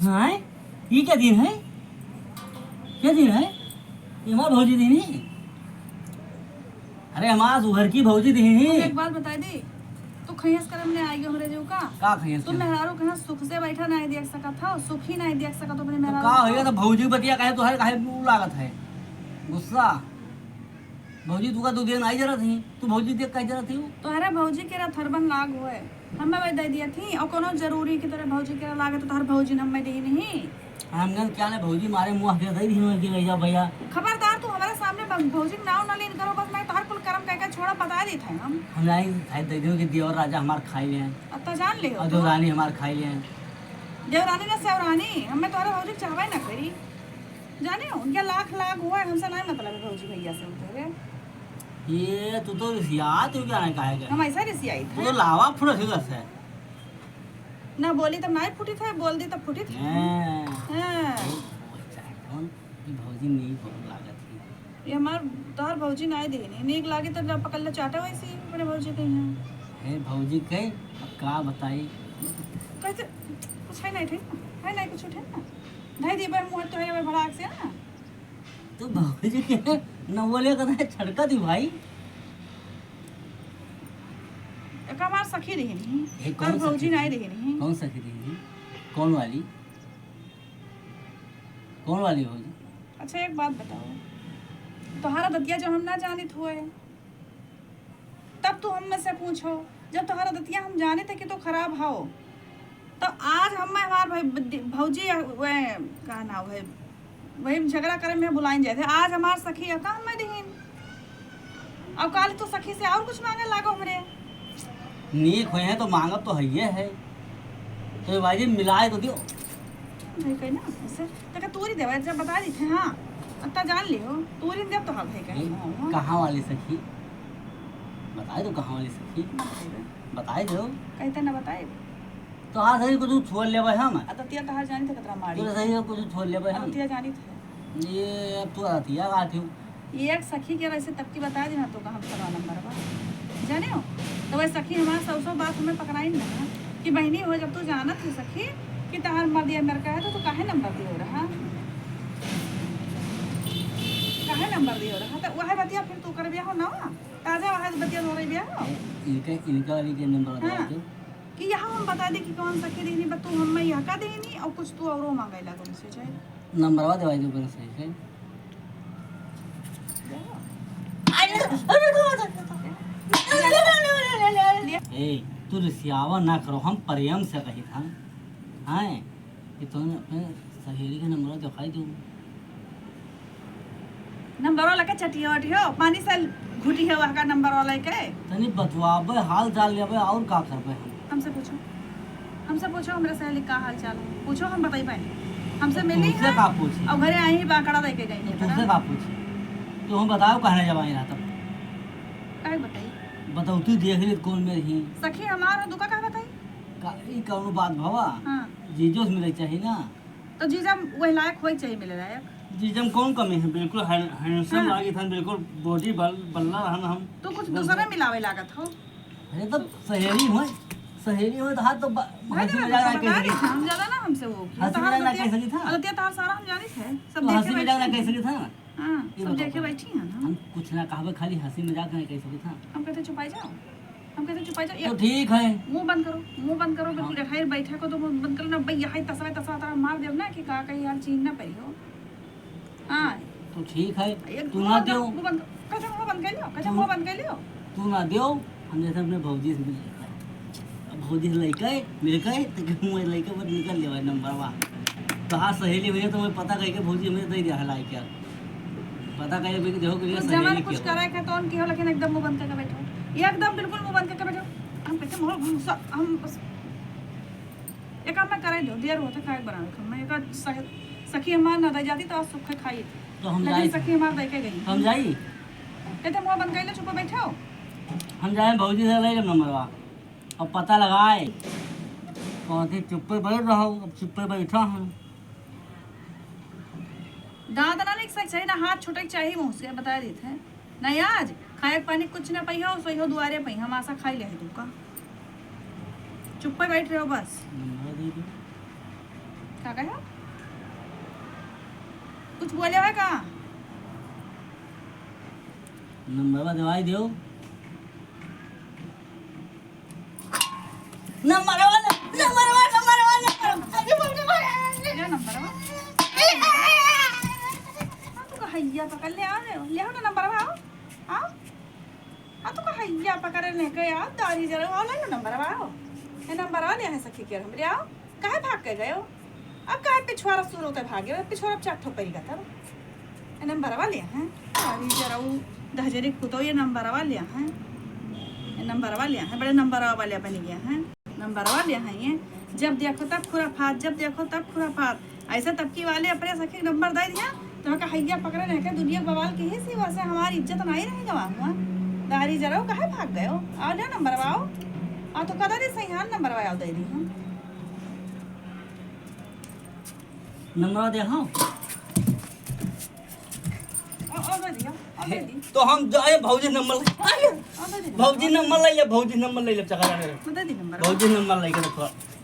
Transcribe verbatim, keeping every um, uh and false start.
हाँ, ई का दिन है? का दिन है? ई हमार भौजी दिहिन ही। अरे, हमार उभर की भौजी दिहिन ही। हम एक बात बताई दी, तू खइयस करम ने आई गयो हमरे जो का? का खइयस तू करम? मेहरारू के यहाँ सुख से बैठा नहीं देख सकत हो, सुख ही नहीं देख सकत हो अपने तो मेहरारू का को। होइगा तो भौजी बतिया काहे तोहरे काहे मुँह लागत है? गुस्सा। भौजी तू का दो दिन आई जरत ही, तू भौजी देख काहे जरत ही? तोहरे भौजी के रथरबन लाग होए। हम्मे वही दे दिया थी, और कोनो जरूरी कि तोरे भौजी के लागे तो तोहर भौजी ने हम्मे दी नहीं। हम गन क्या ने भौजी मारे मुँह के दे दी कि ले जा भैया। खबरदार तू हमारे सामने ब-, भौजी के नाव ना लेन करो, बस मैं तोहर कुल करम कह के छोड़ा, बता देत है हम। हम नहीं, शायद दे दियो कि देवर राजा हमार खाई ले हैं। अब तो जान ले हो और तू। देवरानी हमार खाई ले हैं। देवरानी ना सेवरानी, हम्मे तोहरे भौजी के चाहबे ना करी। जाने हो, उनके लाख लाख हुआ है, हमसे नहीं मतलब है भौजी भैया से उनके रे। ये तू तो रिसियात हो क्या नहीं काहे के? हम ऐसा रिसियाई तू थे। तो लावा फुरस हो जैसे। ना बोली तब नाई फूटी थे, बोल दी तब फूटी थे। हैं। हैं। ओ, ओ, चाहे कौन, ये भौजी नहीं बहुत लागत है। ये हमार, तोहर भौजी नाई देनी, नीक लागे तो जब पकड़ ले चाटे वैसी अपने भौजी के यहाँ। हे भौजी के, अब का बताई? कैसे? कुछ है नहीं, ठीक ना? है नहीं कुछ, ठीक ना? धई दी बे मुँह तो है भड़ाक से ना। तू भौजी के न बोले तो नहीं छड़का दी भाई। एक हमार सखी रही नहीं, ए, कौन और भौजी सखी नहीं रही? रही नहीं। कौन सखी रही नहीं? कौन वाली? कौन वाली भौजी? अच्छा, एक बात बताओ, तोहरा दतिया जो हम ना जानित हुए, तब तू हम्मे से पूछो, जब तोहरा दतिया हम जानित है कि तू खराब हो, तो आज हम्मे हमार भाई बद-, भौजी या वह, का नाव है, वही झगड़ा करे में बुलाइन जाए थे। आज हमार सखी है, का हम्मे दिहिन? अब काल तू सखी से और कुछ मांगे लागो हमरे। नीक होए हैं तो मांगब तो हइये है। तो भाई जी मिलाए तो दियो। भाई कही ना, ऐसे तो का तूरी देवा, जब बता दी थे, हाँ, अत्ता जान लियो, तूरी देव तो हाँ भाई कही, ए, हाँ, हाँ। कहाँ वाली सखी? बताए तो कहाँ वाली सखी? बताए दो। बताए दो। कहते ना बताए। तो आज सही कुछ छोड़ लेबे हम। अदतिया तहार जानी थे कतरा मारी। तू सही कुछ छोड़ लेबे हम। अदतिया जानी थे। ये अब तू अदतिया बात हो। ये एक सखी के वैसे तब की बता देना तो का हम सवा नंबर बा। जाने हो? तो वह सखी हमार सौ सौ बात हमें पकड़ाई ना कि बहिनी हो, जब तू जानत है सखी कि तहार मर्द ये मेरे का है तो तू काहे नंबर दियो रहा? काहे नंबर दियो रहा? तो वह बतिया फिर तू कर बिया हो ना? ताजा वह बतिया हो रही बिया हो? इनके, इनका वाली के नंबर हाँ। दे दो। कि यहाँ हम बता दे कि कौन सखी देनी, बस तू हमें यहाँ का देनी और कुछ तू औरो मांगे लागो हमसे, चाहे नंबरवा देवाई दो बस सही से। ए, तू रिसियावा ना करो, हम प्रेम से कही था, हैं, कि तुमने अपने सहेली का नंबरवा दिखाई दो। नंबरवा लेके चटियो वटियो, पानी से घुटी है वहाँ का नंबरवा लेके। तनी बतवाबे, हाल चाल लेबे, और का करबे हम? हमसे पूछो, हमसे पूछो, हमरे सहेली का हाल चाल है, पूछो, हम बतइबे। हमसे तो मिली तुमसे है, का पूछी? और घरे आई ही बांकड़ा लेके गई तो है, तुमसे पता? का पूछी? तो हम बताओ, कहने जब आई रहा तब। काहे बताई? बताओ, तू देख ले कौन में ही। सखी हमार है, दुका का बताई? का, ई कौनो बात भवा? हाँ। जीजो से मिले चाहिए ना। तो जीजा वही लायक होई चाहिए, मिले लायक। जीजा में कौन कमी है? बिल्कुल है, handsome हाँ। लागी थन, बिल्कुल body बल-, बल्ला रहन हम। तू कुछ बस दूसरा मिलावे लागत हो। अरे तो सहेली होय, सहेली होय तो हाथ तो ब-, भाई हंसी तो मजाक ना बता कह रही सकी थी, था। हम ज्यादा ना हमसे वो किया। हंसी तो मजाक ना हम कह सकी था। गलतियाँ तो सारा हम जानी थे। सब तो देखे हंसी मजाक ना बैठी कह हैं। सकी था। हाँ, ये सब बताओ देखे पहले। बैठी हैं ना। हम कुछ ना कहबे, खाली हंसी मजाक ना कह सकी था। हम कहते चुपाई जाओ। हम कहते चुपाई जाओ। तो ये ठीक है। मुंह बंद करो, मुंह बंद करो, बिल्कुल हाँ। यहाँ बैठे को तो मुंह बंद करो ना भाई, यहाँ तसवा तसवा तारा मार देव ना कि का कही यार चीन ना पड़ी हो। हाँ। तो ठीक है, एक तू मुंह ना बंद करो, देव। मुंह बंद करो, कैसे मुंह बंद कर लियो, कैसे तू मुंह बंद कर लियो? तू ना देव, हम जैसे अपने भौजी से मिल लेते हैं। अब भौजी से लइके, मिलके, तो मुंह लइके बस निकल लेवा नंबर वा। तो हाँ, सहेली भैया तो मैं पता करके भौजी हमें दे दिया है लाइक यार। पता करे भी कि देखो कि ये तू सहेली जवन कुछ क्यों? करे के तो उनकी हो, लेकिन एकदम मुंह बंद करके बैठो, ये एकदम बिल्कुल मुंह बंद करके बैठो। हम कैसे मोर गुस्सा, हम बस एक काम मैं करे दो, देर होता खाए बनावे के, मैं एक सह-, सखी हमार ना दे जाती तो आज सुख खाई। तो हम लेकिन जाई। सखी हमार दे के गई। तो हम जाई। कहते मुंह बंद कर ले, चुप बैठो। हम जाए भौजी से ले लेब नंबरवा। अब पता लगाए। कहते चुप्पे बैठ रहो, अब चुप्पे बैठा हम। दांत ना निकसे के चाही, ना हाथ छूटे के चाही मुंह से, बता देत है। ना आज खाए के पानी कुछ ना पइहो, सोइहो दुआरे पइहो, हम आशा खाई ले तू का। चुप्पे बैठ रहो बस। नंबर दे दो। का कहे हो? कुछ बोले है का? नंबरवा देवाई देउ। नंबरवा, नंबरवा, नंबरवा, नंबरवा। अरे बाप रे बाप। ले नंबरवा। हाँ, तू का हैया पकड़ ले, आ ले, ले हो ना नंबरवा, आओ, आओ। आ तू का हैया पकड़े ने के, आओ, दारी जरा, आओ, ले लो नंबरवा, आओ। ए नंबरवा ले है सखी के हमरे, आओ। काहे भाग के गयो? अब काहे पिछुआरा शुरू होते भागे? पिछुआरा चार ठो परी का था। ए नंबरवा ले हैं। अरे जरा उ दहजरी कुतो ये नंबरवा ले हैं। ए नंबरवा ले हैं। बड़े नंबरवा वाले बन गया हैं। नंबरवा ले हैं ये। जब देखो तब खुराफात, जब देखो तब खुराफात। ऐसा तबकी वाले अपने सखी के नंबर दे दिया, तो का हैया पकड़े रह के दुनिया बवाल की ही सी, वैसे हमारी इज्जत नहीं रह गवा हुआ। दारी जरा काहे भाग गयो? आओ ले नंबरवा आओ। आ तो कदा दे सही हाल नंबरवा आओ दे दी हम। नंबर दे, हाँ। ओ, ओ, दे दिया, ओ, दे दी। तो हम जाए भौजी नंबर ले। अरे, ओ, दे दी। भौजी नंबर ले ले, भौजी नंबर ले ले, चकरा ले। ओ, दे दी नंबर। भौजी नंबर ले के रखो।